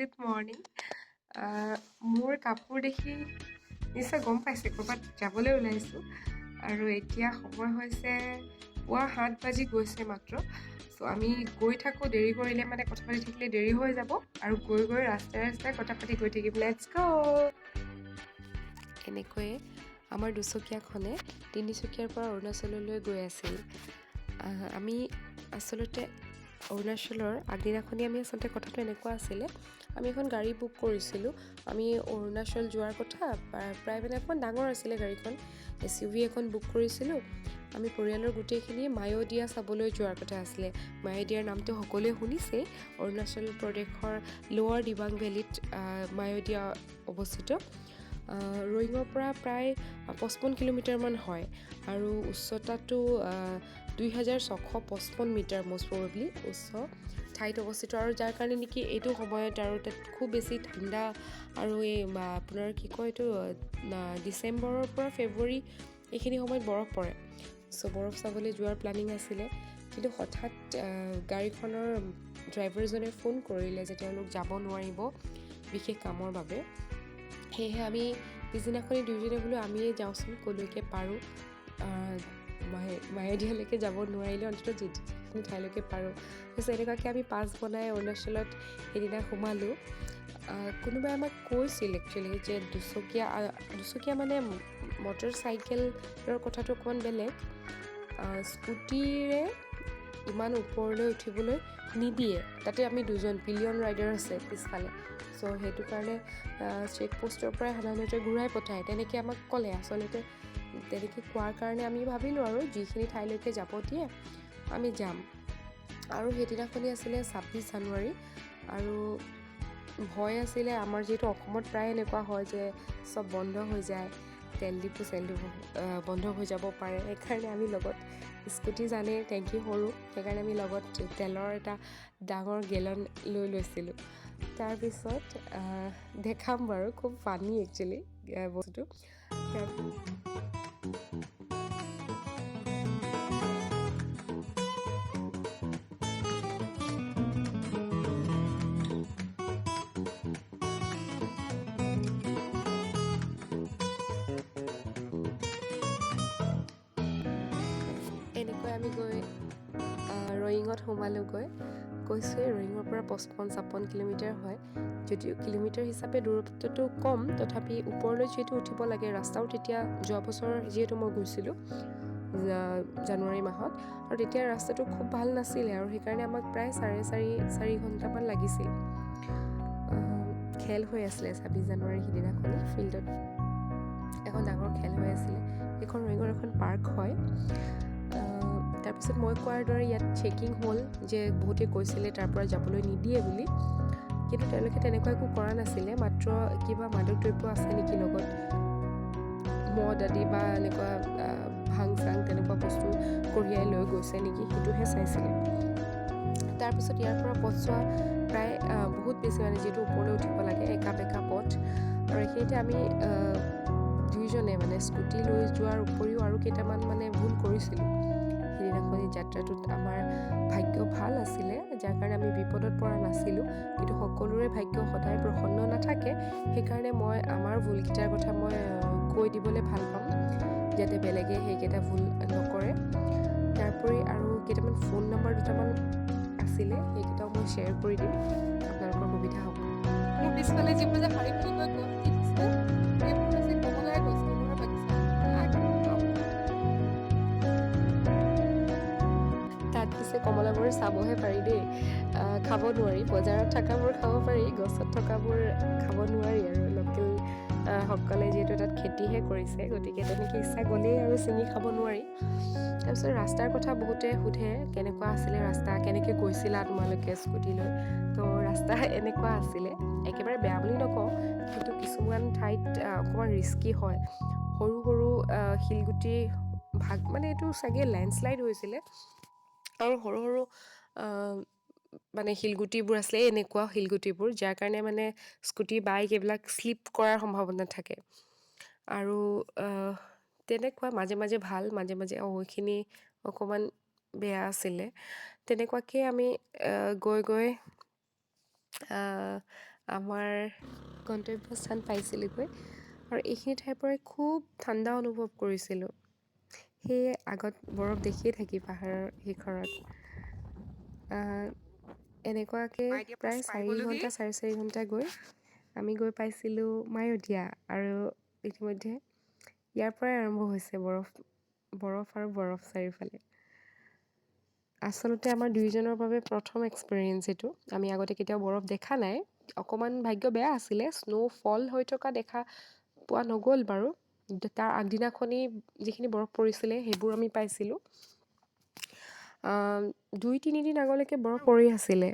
Good morning. মোৰ কাপোৰ দেখি নিশ্চয় গম পাইছে ক'ৰবাত যাবলৈ ওলাইছোঁ। আৰু এতিয়া সময় হৈছে পুৱা 7 বাজি গৈছে মাত্ৰ। চ' আমি গৈ থাকোঁ, দেৰি কৰিলে মানে কথা পাতি থাকিলে দেৰি হৈ যাব আৰু গৈ গৈ ৰাস্তাই ৰাস্তাই কথা পাতি গৈ থাকিম। Let's go. এনেকৈয়ে আমাৰ দুচকীয়াখনে তিনিচুকীয়াৰ পৰা অৰুণাচললৈ গৈ আছিল। আমি আচলতে অৰুণাচলৰ আগদিনাখনি আমি আচলতে কথাটো এনেকুৱা আছিলে, আমি এখন গাড়ী বুক কৰিছিলোঁ। আমি অৰুণাচল যোৱাৰ কথা, প্ৰায় মানে অকণমান ডাঙৰ আছিলে গাড়ীখন, SUV এখন বুক কৰিছিলোঁ। আমি পৰিয়ালৰ গোটেইখিনি মায়'দিয়া চাবলৈ যোৱাৰ কথা আছিলে। মায়'দিয়াৰ নামটো সকলোৱে শুনিছেই। অৰুণাচল প্ৰদেশৰ লোৱাৰ দিবাং ভেলীত মায়'দিয়া অৱস্থিত। ৰয়িঙৰ পৰা প্ৰায় 55 কিলোমিটাৰমান হয় আৰু উচ্চতাটো 2655 মিটাৰ মষ্ট প্ৰবেবলি উচ্চ ঠাইত অৱস্থিত। আৰু যাৰ কাৰণে নেকি এইটো সময়ত আৰু তাত খুব বেছি ঠাণ্ডা আৰু এই আপোনাৰ কি কয় এইটো ডিচেম্বৰৰ পৰা ফেব্ৰুৱাৰী এইখিনি সময়ত বৰফ পৰে। চ' বৰফ চাবলৈ যোৱাৰ প্লেনিং আছিলে, কিন্তু হঠাৎ গাড়ীখনৰ ড্ৰাইভাৰজনে ফোন কৰিলে যে তেওঁলোক যাব নোৱাৰিব বিশেষ কামৰ বাবে। সেয়েহে আমি পিছদিনাখনি দুয়োজনে বোলো আমিয়ে যাওঁচোন ক'লৈকে পাৰোঁ, মায়'দিয়ালৈকে যাব নোৱাৰিলেও অন্ততঃ যিখিনি ঠাইলৈকে পাৰোঁ। তাৰপিছত এনেকুৱাকৈ আমি পাছ বনাই অৰুণাচলত সেইদিনা সোমালোঁ। কোনোবাই আমাক কৈছিল একচুৱেলি যে দুচকীয়া মানে মটৰ চাইকেলৰ কথাটো অকণমান বেলেগ, স্কুটিৰে ইমান ওপৰলৈ উঠিবলৈ নিদিয়ে। তাতে আমি দুজন পিলিয়ন ৰাইডাৰ আছে পিছফালে, চ' সেইটো কাৰণে চেক পষ্টৰ পৰাই সাধাৰণতে ঘূৰাই পঠায়, তেনেকৈ আমাক ক'লে। আচলতে তেনেকৈ কোৱাৰ কাৰণে আমি ভাবিলোঁ আৰু যিখিনি ঠাইলৈকে যাব দিয়ে আমি যাম। আৰু সেইদিনাখনি আছিলে 26 জানুৱাৰী আৰু ভয় আছিলে আমাৰ, যিহেতু অসমত প্ৰায় এনেকুৱা হয় যে চব বন্ধ হৈ যায়, তেল ডিপু চেল ডিপু বন্ধ হৈ যাব পাৰে। সেইকাৰণে আমি লগত স্কুটি জানেই টেংকি সৰু, সেইকাৰণে আমি লগত তেলৰ এটা ডাঙৰ গেলন লৈ লৈছিলোঁ। তাৰপিছত দেখাম বাৰু, খুব ফানি একচুৱেলি বস্তুটো। এনেকৈ আমি গৈ ৰয়িঙত সোমালোগৈ। কৈছোঁৱেই ৰয়িঙৰ পৰা 55-56 কিলোমিটাৰ হয়, যদিও কিলোমিটাৰ হিচাপে দূৰত্বটো কম, তথাপি ওপৰলৈ যিহেতু উঠিব লাগে, ৰাস্তাও তেতিয়া যোৱা বছৰ যিহেতু মই গৈছিলোঁ জানুৱাৰী মাহত, আৰু তেতিয়া ৰাস্তাটো খুব ভাল নাছিলে আৰু সেইকাৰণে আমাক প্ৰায় 4.5 ঘণ্টামান লাগিছিল। খেল হৈ আছিলে 26 জানুৱাৰী সিদিনাখনি ফিল্ডত এখন ডাঙৰ খেল হৈ আছিলে। এইখন ৰয়িঙৰ এখন পাৰ্ক হয়। তাৰপিছত মই কোৱাৰ দৰে ইয়াত চেকিং হ'ল, যে বহুতে কৈছিলে তাৰ পৰা যাবলৈ নিদিয়ে বুলি, কিন্তু তেওঁলোকে তেনেকুৱা একো কৰা নাছিলে। মাত্ৰ কিবা মাদক দ্ৰব্য আছে নেকি লগত, মদ আদি বা এনেকুৱা ভাং চাং তেনেকুৱা বস্তু কঢ়িয়াই লৈ গৈছে নেকি সেইটোহে চাইছিলে। তাৰপিছত ইয়াৰ পৰা পথছোৱা প্ৰায় বহুত বেছি, মানে যিটো ওপৰলৈ উঠিব লাগে একা বেকা পথ। আৰু এইখিনিতে আমি দুয়োজনে মানে স্কুটি লৈ যোৱাৰ উপৰিও আৰু কেইটামান মানে ভুল কৰিছিলোঁ সেইদিনাখনি যাত্ৰাটোত। আমাৰ ভাগ্য ভাল আছিলে, যাৰ কাৰণে আমি বিপদত পৰা নাছিলোঁ, কিন্তু সকলোৰে ভাগ্য সদায় প্ৰসন্ন নাথাকে। সেইকাৰণে মই আমাৰ ভুলকেইটাৰ কথা মই কৈ দিবলৈ ভাল পাম, যাতে বেলেগে সেইকেইটা ভুল নকৰে। তাৰোপৰি আৰু কেইটামান ফোন নম্বৰ দুটামান আছিলে, সেইকেইটাও মই শ্বেয়াৰ কৰি দিম, আপোনালোকৰ সুবিধা হ'ব। মোৰ পিছফালে যিবোৰ যে শাৰী শাৰীকৈ গছ দেখিছে, সেইবোৰ হৈছে কমলাৰ গছ, কমলাৰ বাগিচা। তাত পিছে কমলাবোৰ চাবহে পাৰি দেই, খাব নোৱাৰি। বজাৰত থকাবোৰ খাব পাৰি, গছত থকাবোৰ খাব নোৱাৰি। আৰু লোকেল সকলে যিহেতু তাত খেতিহে কৰিছে, গতিকে তেনেকৈ ইচ্ছা গ'লেই আৰু ছিঙি খাব নোৱাৰি। তাৰপিছত ৰাস্তাৰ কথা বহুতে সোধে, কেনেকুৱা আছিলে ৰাস্তা, কেনেকৈ গৈছিলা তোমালোকে স্কুটি লৈ। তো ৰাস্তা এনেকুৱা আছিলে, একেবাৰে বেয়া বুলি নকওঁ, কিন্তু কিছুমান ঠাইত অকণমান ৰিস্কি হয়। সৰু সৰু শিলগুটি ভাগ, মানে এইটো চাগে লেণ্ডশ্লাইড হৈছিলে, আৰু সৰু সৰু মানে শিলগুটিবোৰ আছিলে, এনেকুৱা শিলগুটিবোৰ, যাৰ কাৰণে মানে স্কুটি বাইক এইবিলাক শ্লিপ কৰাৰ সম্ভাৱনা থাকে। আৰু তেনেকুৱা মাজে মাজে ভাল, মাজে মাজে এইখিনি অকণমান বেয়া আছিলে। তেনেকুৱাকৈ আমি গৈ গৈ আমাৰ গন্তব্যস্থান পাইছিলোগৈ আৰু এইখিনি ঠাইৰ পৰাই খুব ঠাণ্ডা অনুভৱ কৰিছিলোঁ। সেয়ে আগত বৰফ দেখিয়ে থাকি পাহাৰৰ শিখৰত। এনেকুৱাকৈ মায়দিয়া পাছ প্ৰায় পাই 4 গ'লোহি। ঘণ্টা, 4.5 ঘণ্টা গৈ আমি গৈ পাইছিলোঁ মায়'দিয়া আৰু ইতিমধ্যে ইয়াৰ পৰাই আৰম্ভ হৈছে বৰফ, বৰফ আৰু বৰফ চাৰিওফালে। আচলতে আমাৰ দুয়োজনৰ বাবে প্ৰথম এক্সপেৰিয়েঞ্চ এইটো। আমি আগতে কেতিয়াও বৰফ দেখা নাই। অকণমান ভাগ্য বেয়া আছিলে, স্ন' ফল হৈ থকা দেখা পোৱা নগ'ল বাৰু। তাৰ আগদিনাখনেই যিখিনি বৰফ পৰিছিলে সেইবোৰ আমি পাইছিলোঁ। 2-3 দিন আগলৈকে বৰফ পৰি আছিলে।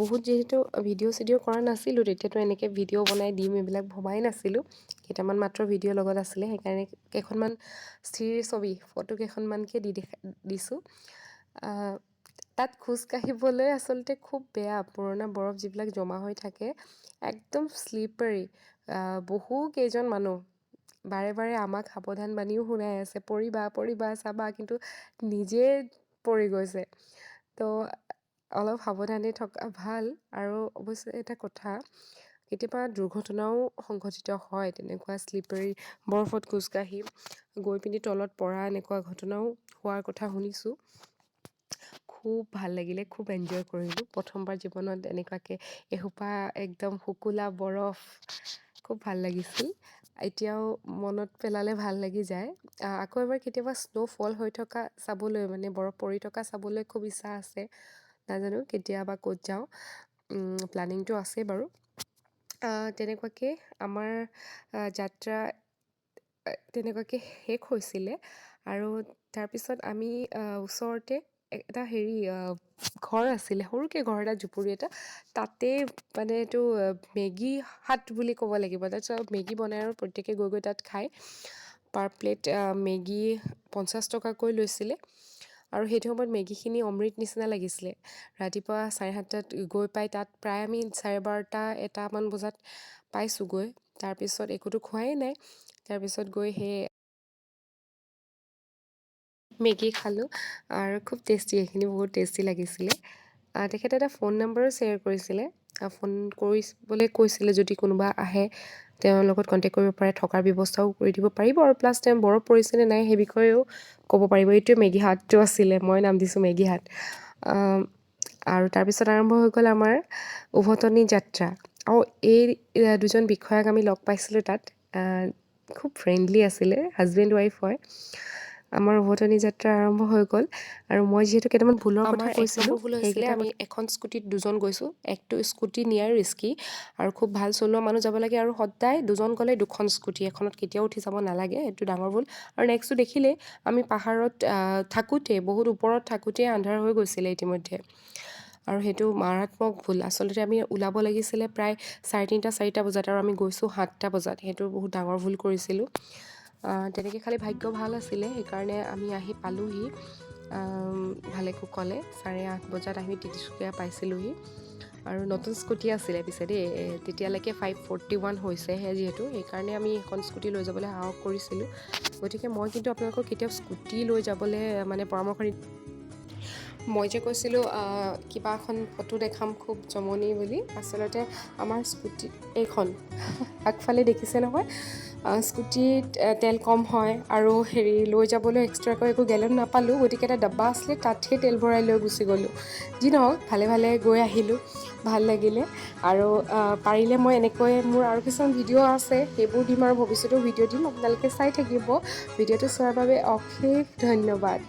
বহুত যিহেতু ভিডিঅ' চিডিঅ' কৰা নাছিলোঁ তেতিয়াতো, এনেকৈ ভিডিঅ' বনাই দিম এইবিলাক ভবাই নাছিলোঁ। কেইটামান মাত্ৰ ভিডিঅ' লগত আছিলে, সেইকাৰণে কেইখনমান স্থিৰ ছবি, ফটো কেইখনমানকে দি দেখা দিছোঁ। তাত খোজকাঢ়িবলৈ আচলতে খুব বেয়া। পুৰণা বৰফ যিবিলাক জমা হৈ থাকে, একদম শ্লিপাৰী। বহু কেইজন মানুহ বাৰে বাৰে আমাক সাৱধান বাণীও শুনাই আছে, "পৰিবা, পৰিবা, চাবা", কিন্তু নিজে পৰি গৈছে। তো অলপ সাৱধানে থকা ভাল। আৰু অৱশ্যে এটা কথা, কেতিয়াবা দুৰ্ঘটনাও সংঘটিত হয়। তেনেকুৱা শ্লিপাৰী বৰফত খোজকাঢ়ি গৈ পিনি তলত পৰা এনেকুৱা ঘটনাও হোৱাৰ কথা শুনিছোঁ। খুব ভাল লাগিলে, খুব এনজয় কৰিলোঁ। প্ৰথমবাৰ জীৱনত এনেকুৱাকৈ এসোপা একদম শুকুলা বৰফ, খুব ভাল লাগিছিল। এতিয়াও মনত পেলালে ভাল লাগি যায়। আকৌ এবাৰ কেতিয়াবা স্ন' ফল হৈ থকা চাবলৈ, মানে বৰফ পৰি থকা চাবলৈ খুব ইচ্ছা আছে। নাজানো কেতিয়া বা ক'ত যাওঁ, প্লেনিংটো আছে বাৰু। তেনেকুৱাকৈ আমাৰ যাত্ৰা তেনেকুৱাকৈ শেষ হৈছিলে আৰু তাৰপিছত আমি ওচৰতে এটা হেৰি ঘৰ আছিলে, সৰুকৈ ঘৰ এটা, জুপুৰি এটা। তাতে মানে এইটো মেগী হাট বুলি ক'ব লাগিব। তাৰপিছত মেগী বনাই আৰু প্ৰত্যেকে গৈ গৈ তাত খায়। পাৰ প্লেট মেগী 50 টকাকৈ লৈছিলে আৰু সেইটো সময়ত মেগীখিনি অমৃত নিচিনা লাগিছিলে। ৰাতিপুৱা 7:30ত গৈ পাই তাত প্ৰায় আমি 12:30, 1টামান বজাত পাইছোঁগৈ। তাৰপিছত একোতো খোৱাই নাই। তাৰপিছত গৈ সেই মেগী খালোঁ আৰু খুব টেষ্টি, সেইখিনি বহুত টেষ্টি লাগিছিলে। তেখেতে এটা ফোন নম্বৰো শ্বেয়াৰ কৰিছিলে, ফোন কৰিবলৈ কৈছিলে। যদি কোনোবা আহে, তেওঁৰ লগত কণ্টেক্ট কৰিব পাৰে, থকাৰ ব্যৱস্থাও কৰি দিব পাৰিব আৰু প্লাছ তেওঁ বৰফ পৰিছেনে নাই সেই বিষয়েও ক'ব পাৰিব। এইটোৱে মেগী হাটটো আছিলে, মই নাম দিছোঁ মেগী হাট। আৰু তাৰপিছত আৰম্ভ হৈ গ'ল আমাৰ উভতনি যাত্ৰা। আৰু এই দুজন বিষয়াক আমি লগ পাইছিলোঁ তাত, খুব ফ্ৰেণ্ডলি আছিলে, হাজবেণ্ড ৱাইফ হয়। আমাৰ উভতনি যাত্ৰা আৰম্ভ হৈ গ'ল আৰু মই যিহেতু কেইটামান ভুলৰ কথা আমাৰ এক কৈছিলোঁ, নম্বৰ ভুল হৈছিলে, সেইকেইটা আমি এখন স্কুটিত দুজন গৈছোঁ। একটো স্কুটি নিয়াই ৰিস্কি আৰু খুব ভাল চলোৱা মানুহ যাব লাগে আৰু সদায় দুজন গ'লে দুখন স্কুটি, এখনত কেতিয়াও উঠি যাব নালাগে। সেইটো ডাঙৰ ভুল। আৰু নেক্সটটো দেখিলেই, আমি পাহাৰত থাকোঁতে, বহুত ওপৰত থাকোঁতেই আন্ধাৰ হৈ গৈছিলে ইতিমধ্যে আৰু সেইটো মাৰাত্মক ভুল। আচলতে আমি ওলাব লাগিছিলে প্ৰায় 3:30, 4টা বজাত আৰু আমি গৈছোঁ 7টা বজাত। সেইটো বহুত ডাঙৰ ভুল কৰিছিলোঁ। তেনেকৈ খালি ভাগ্য ভাল আছিলে, সেইকাৰণে আমি আহি পালোহি ভালে কুশলে। 8:30 বজাত আমি তিনিচুকীয়া পাইছিলোঁহি আৰু নতুন স্কুটি আছিলে পিছে দেই তেতিয়ালৈকে। 541 হৈছেহে যিহেতু, সেইকাৰণে আমি এখন স্কুটি লৈ যাবলৈ সাহস কৰিছিলোঁ। গতিকে মই কিন্তু আপোনালোকক কেতিয়াও স্কুটি লৈ যাবলৈ মানে পৰামৰ্শ মই যে কৈছিলোঁ কিবা এখন ফটো দেখাম, খুব জমনি বুলি, আচলতে আমাৰ স্কুটি এইখন আগফালে দেখিছে নহয়। স্কুটিত তেল কম হয় আৰু হেৰি লৈ যাবলৈ এক্সট্ৰাকৈ একো গেলন নাপালোঁ। গতিকে এটা ডাব্বা আছিলে, তাতহে তেল ভৰাই লৈ গুচি গ'লোঁ। যি নহওক, ভালে ভালে গৈ আহিলোঁ, ভাল লাগিলে। আৰু পাৰিলে মই এনেকৈ মোৰ আৰু কিছুমান ভিডিঅ' আছে, সেইবোৰ দিম আৰু ভৱিষ্যতেও ভিডিঅ' দিম, আপোনালোকে চাই থাকিব। ভিডিঅ'টো চোৱাৰ বাবে অশেষ ধন্যবাদ।